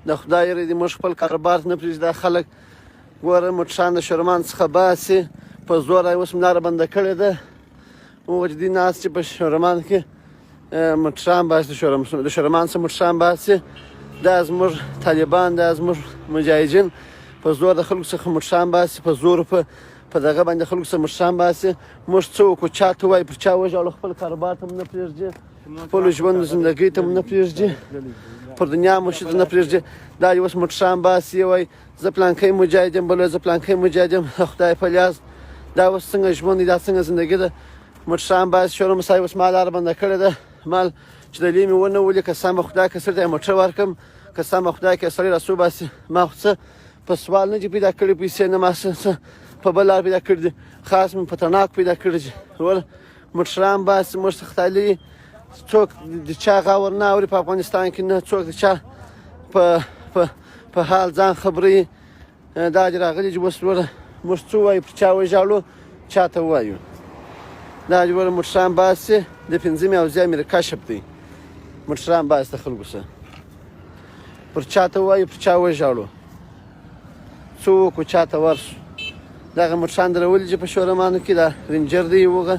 د خدای یره دې موږ خپل کاروبار ته نه پرېږدي. دا خلک ګوره موټران د شرمان څخه باسي په زوره. اوس مې لاره بنده کړې ده. وجه دوی ناست چې په شرمان کې موټران باسي، د شرمان څخه موټران باسي. دا زموږ طالبان، دا زموږ مجاهدین په زور د خلکو څخه موټران باسي، په زور په دغه باندې خلکو څخه موټران باسي. موږ څه وکړو؟ چا ته وایو؟ پر چا وژاړو؟ خپل کاروبار ته مو نه پرېږدي، خپل ژوند زندګۍ ته مو نه پرېږدي، پر دنیا مو ښځه نه پرېږدي. دا یې اوس موټران باسي، وایي زه پلانکی مجاهد یم، بل وایي زه پلانکی مجاهد یم. خدای په لیاز، دا اوس څنګه ژوند دی؟ دا څنګه زندګي ده؟ موټران باسي شرم صاحب. اوس ما لاره بنده کړې ده. مال چې د لې مې ونه ولي، که سمه خدای که سړي ته موټر ورکم، که سمه خدای که سړی راسو باسي. ما خو څه په سوال نه دي پیدا کړي پیسې، نه ما څه په بل لار پیدا کړي دي، خاص مې په تڼاک پیدا کړي دي. ور موټران باسي موږ څخه خدای. څوک د چا غور نه اوري په افغانستان کې، نه څوک د چا په حال ځان خبروي. دا دې راغلي چې اوس وروره موږ څه ووایو؟ پر چا وژاړو؟ چا ته ووایو؟ دا دې وروره موټران باسي. د پنځمې حوزې امیر کشف دی، موټران باسي د خلکو څخه. پر چا ته ووایو؟ پر چا وژاړو؟ څه وکړو؟ چا ته ورشو؟ دغه موټران درولي چې په شورمانو کې دا رینجر دی وغه.